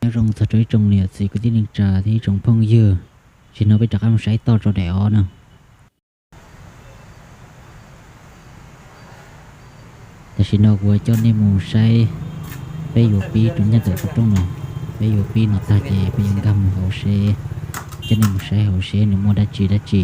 Nyob zoo txog rau ib tsoom niam txiv kwv tij neej tsa thiab ib tsoom phooj ywg, tam sim no peb rov qab mus saib toj rau daim ob na. Tam sim no kuv coj nej mus saib, peb yuav pib rau nyob ntawm qhov rooj no, peb yuav pib no tag ces peb yuav nkag mus hauv seb, coj nej mus saib hauv seb nws muaj dab tsi dab tsi.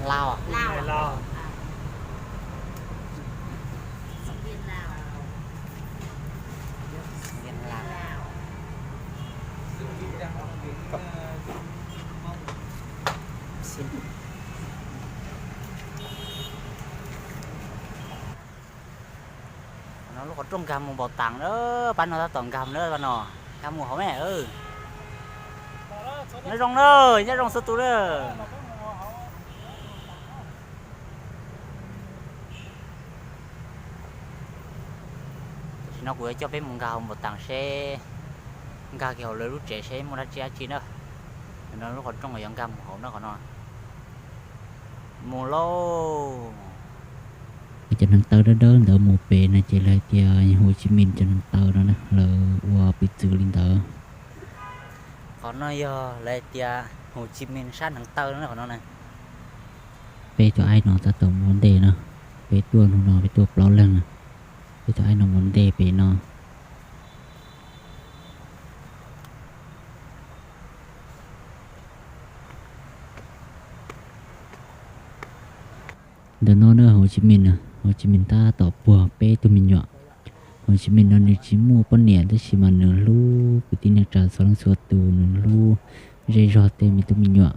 Lao à? Lao. No lub qhov rooj nkag mus npaum tas na, pab no tab tom nkag mus na, pab no nkag mus hauv me. Nyob zoo na, nyob zoo txhua tus na. Tam sim no kuv yuav coj peb mus nkag hauv npaum tas seb, nkag kiag hauv lawv lub tsev seb muaj dab tsi dab tsi na. No lub qhov rooj uas yuav nkag mus hauv na qhov no. Mus lauj. Cov hneev taw dawb dawb ntawd mus pem no ces lawv hais tias Hồ Chí Minh cov hneev taw no na, lawv ua piv txwv li ntawd. Qhov no yog lawv hais tias Hồ Chí Minh sab hneev taw na qhov no na. Peb tus aib no tab tom mus ua ntej no, peb tuaj hnub no peb tuaj plaub leeg na, peb tus aib no mus ua ntej pem no. Ntawm no na Hồ Chí Minh, Hồ Chí Minh tab tom puag peb tug me nyuam. Hồ Chí Minh no nws tsis muaj poj niam tab sis mas nws hlub kwv tij neej tsa txhua leej txhua tus, nws hlub zej zog tej me tub me nyuam.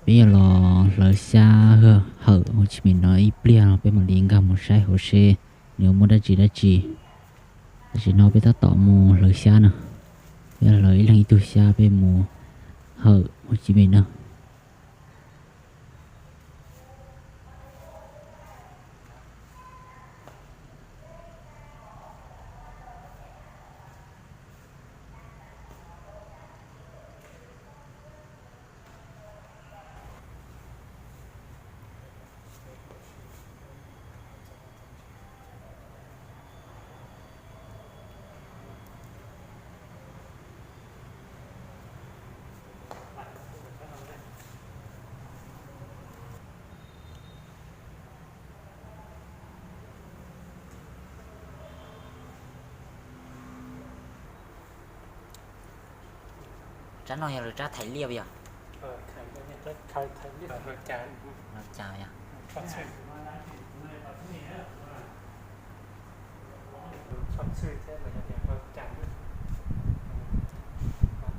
Peb yuav los hlawv xyab hawm Hồ Chí Minh no ib pliag no peb mam li nkag mus saib hauv seb nws muaj dab tsi dab tsi. Tam sim no peb tab tom mus hlawv xyab no, peb hlawv ib leeg ib tug xyab peb mus hawm Hồ Chí Minh no. Tsab no yog lawv tsab Thaim Liaj yog? Los cas yog?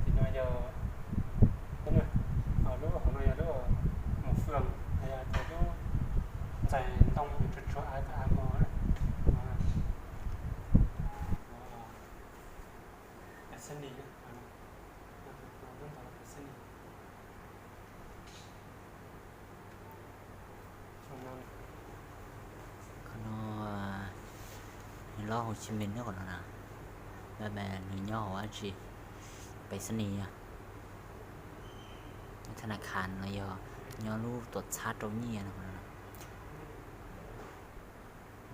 Tim no yog, lub hauv no yog lub mus fwm, yog tias lub ntxais ntoo tsuag tsuag av mos. Qhov no nws lob Hồ Chí Minh nyob qhov no na, nws nyob hauv dab tsi, pes xab nis, thab na khas no yog nyob lub tuam txhab rau nyiaj no.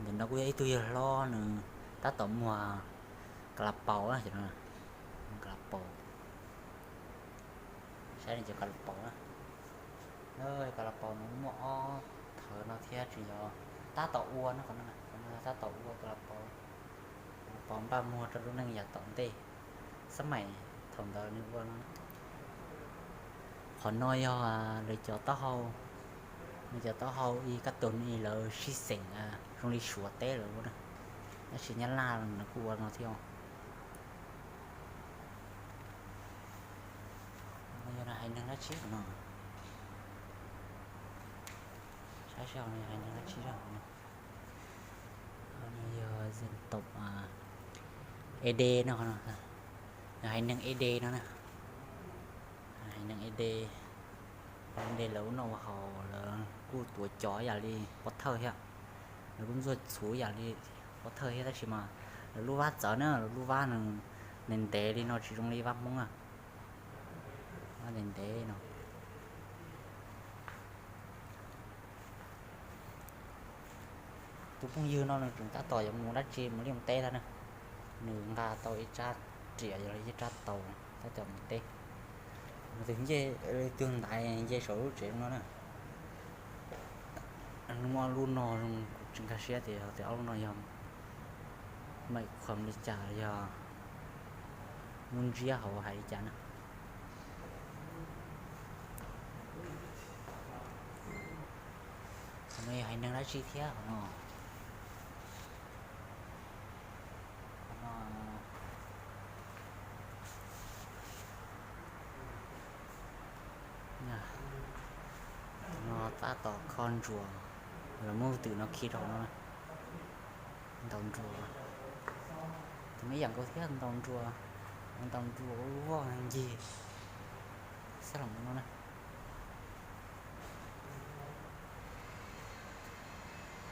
Ntawm no kuj yog ib tug yawg hlob nws tab tom muag ka la paus na, ka la paus. Saib nws cov ka la paus na. Ka la paus nws muaj ob thawv no thiab tsis yog tab tom ua na, qhov no tab tom ua ka la paus, ka la paus npaj muag rau lub neej yav tom ntej, xab maim thaum ntawd nws ua no. Qhov no yog lawv cov taub hau, lawv cov taub hau ib kab tug no lawv sib xeem zoo li Suav teb lawv ua na, tab sis Nyab Laj lawv kuj ua no thiab. Yog haiv neeg dab tsi no? Saib seb haiv neeg dab tsi no. Yog dân tộc Ê Đê no, haiv neeg Ê Đê no na. Haiv neeg Ê Đê, Ê Đê lawv ua noj ua haus, lawv kuj tuav cov yam li pov thawj thiab, lawv kuj ntxuaj txhuv yam li pov thawj thiab, tab sis mas lawv lub vab txawv na, lawv lub vab nws ntev ntev li no, tsis zoo li vab Hmoob na. Vab ntev ntev no. Tus phooj ywg no nws tseem tab tom yuav mus dab tsi, mus liaj mus teb tag na. Nws nqa tau ib tsab riam los yog ib tsab taus tab tom mus teb. Tus ncej, tus ntaiv nce saum lub tsev no na. Muaj ob lub no, kuv tsis nkag siab tias ob lub no yog maim khuam li cas, yog lub ntsiab hauv hais li cas na. Qhov no yog haiv neeg dab tsi thiab qhov no? Qhov no, qhov no tab tom kho ntsuas, lawv muab twm no khi rau no. Ntaus ntsuas, tus no ib yam nkaus thiab, ntaus ntsuas, ntaus ntsuas ua voj ncig. Xab los no na.